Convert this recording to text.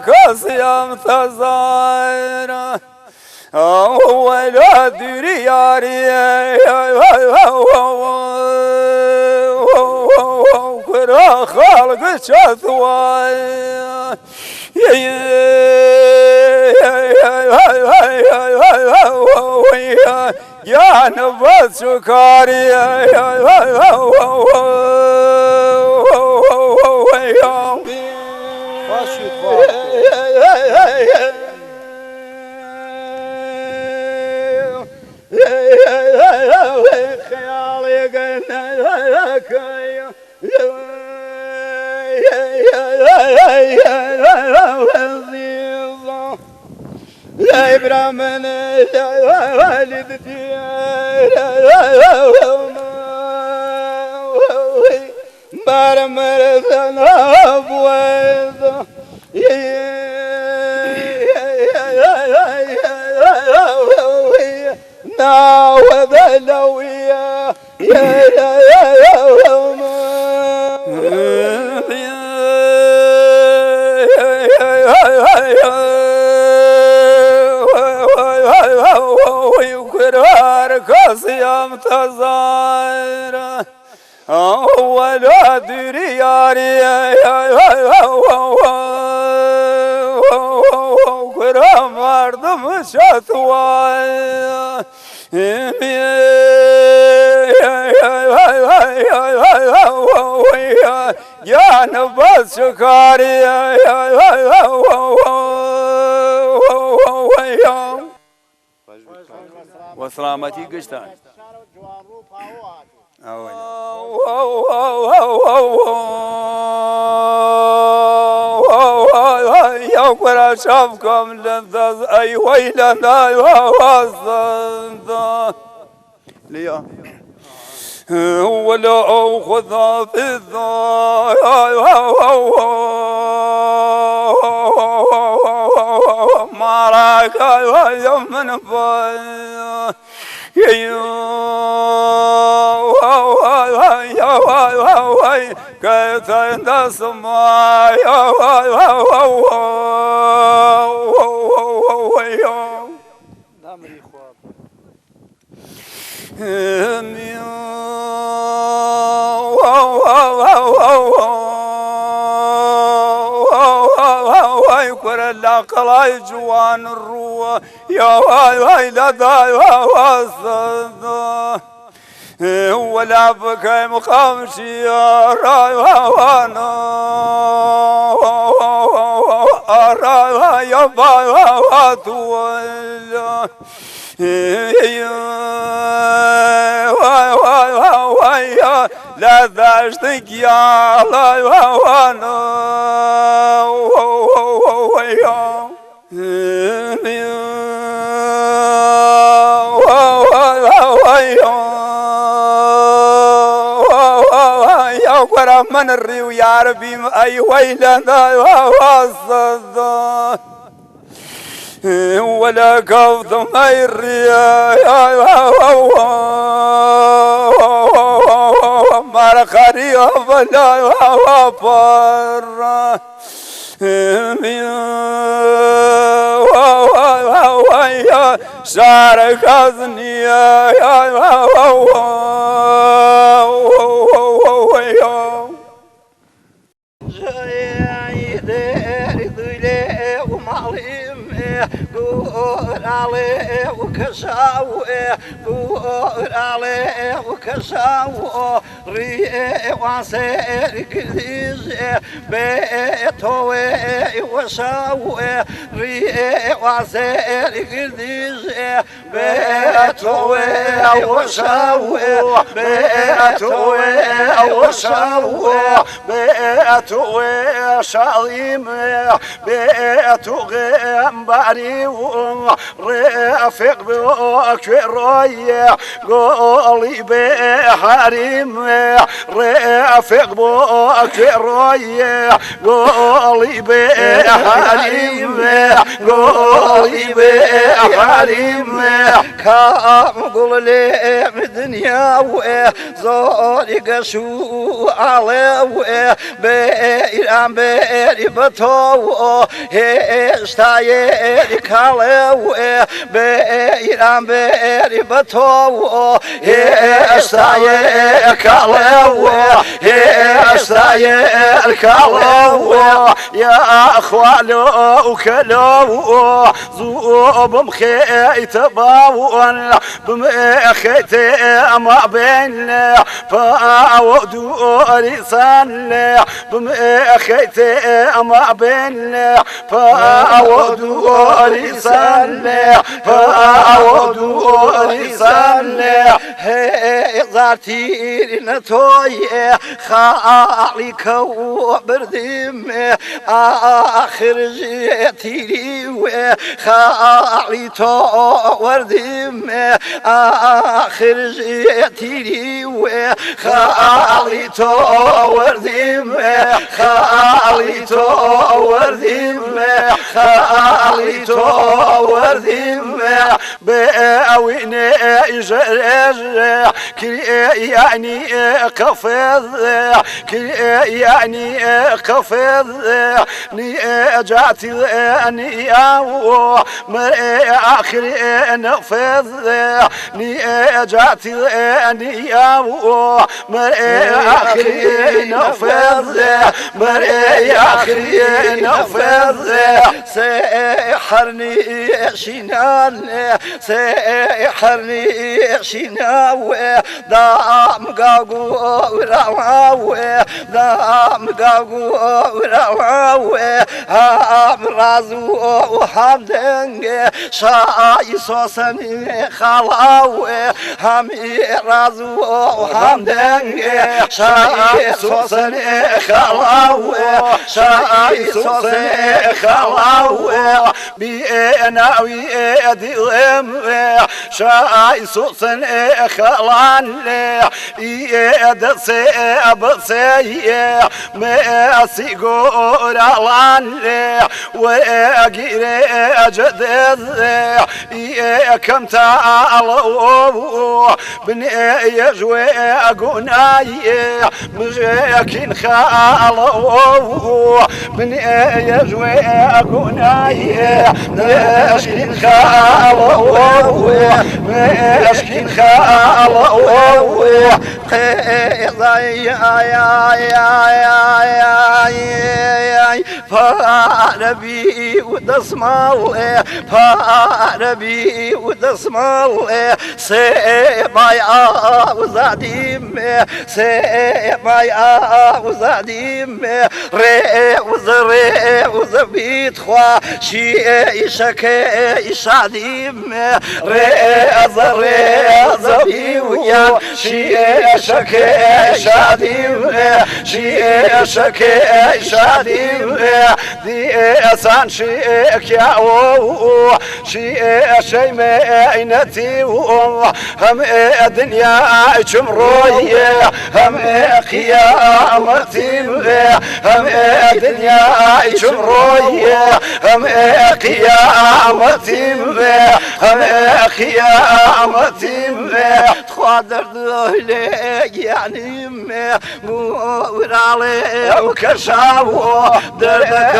کەسیم تەزارە ولا دوری یاری کورە خەڵک چەتوای گیان بەس کاری کەسیم تەزارە ولا دوری یاری کورە مردم چەتوای گیان بەس کاری وسلامەتی گشتان. يا كرة شافكم لذ أي ويلنا ليا ولا أخذ في ما راك يا من كرة لا قلاي جوان الروح يا واي واي لا داي ولا بكى مقامشي يا راي وانا راي يا باي لا داشتك يا الله وانا يا من الريو يا ربي أي ويلنا ولا قفض ما الريا ما خريف لا بر شارك أذني يا رفق بك قولي بحريم رفق بك قولي بحريم قولي بحريم. کام گوڵ لێم دنیا و زۆری گەش و ئاڵێ و بێران بێری بە تۆ هێشتا یێری کاڵێ و بێران بێری بە تۆ هێشتا کاڵێ و هێشتا کاڵێ يا أخوالو وكلو زو بمخيت باون بمخيت ما بين فاودو رسال بمخيت ما بين فاودو رسال فاودو رسال زارتي نتوي خالي كو بردم آخر جيتي خالي تو وردم آخر جيتي خالي تو وردم خالي تو وردم خالي تو وردم بأويني جرج كي يعني قفز كي يعني قفز ني جاتي اني آخر نفذ ني جاتي اني آخر نفذ آخر نفذ سحرني شنان سحرني شناو دام قاقو وراو دام قاقو وراو هام رازو وحمدنج شاي صوصني خلاو هم رازو وحمدنج شاي صوصني خلاو شاي صوصني خلاو بيناوي ديم شاي صوصني خلان يدسي بسي ما سيقورالان وأجيري جدد كم تعالوا بني يجوي أقناي مجاكين خالو بني يجوي أقناي مشكين خالو مشكين خالو فاربي ودسمال فاربي ودسمال سي وزاديم سي وزاديم ري وزري وزبيت خوا شي شكي شاديم ري زري زبي ويا شي شكي شاديم شي شكي شاديم دي سان شيك يا شي شي مينتي هم دنيا جمروي هم قيامتي هم دنيا جمروي هم قيامتي هم قيامتي تخاطر يعني مو ورالي وكشاو درك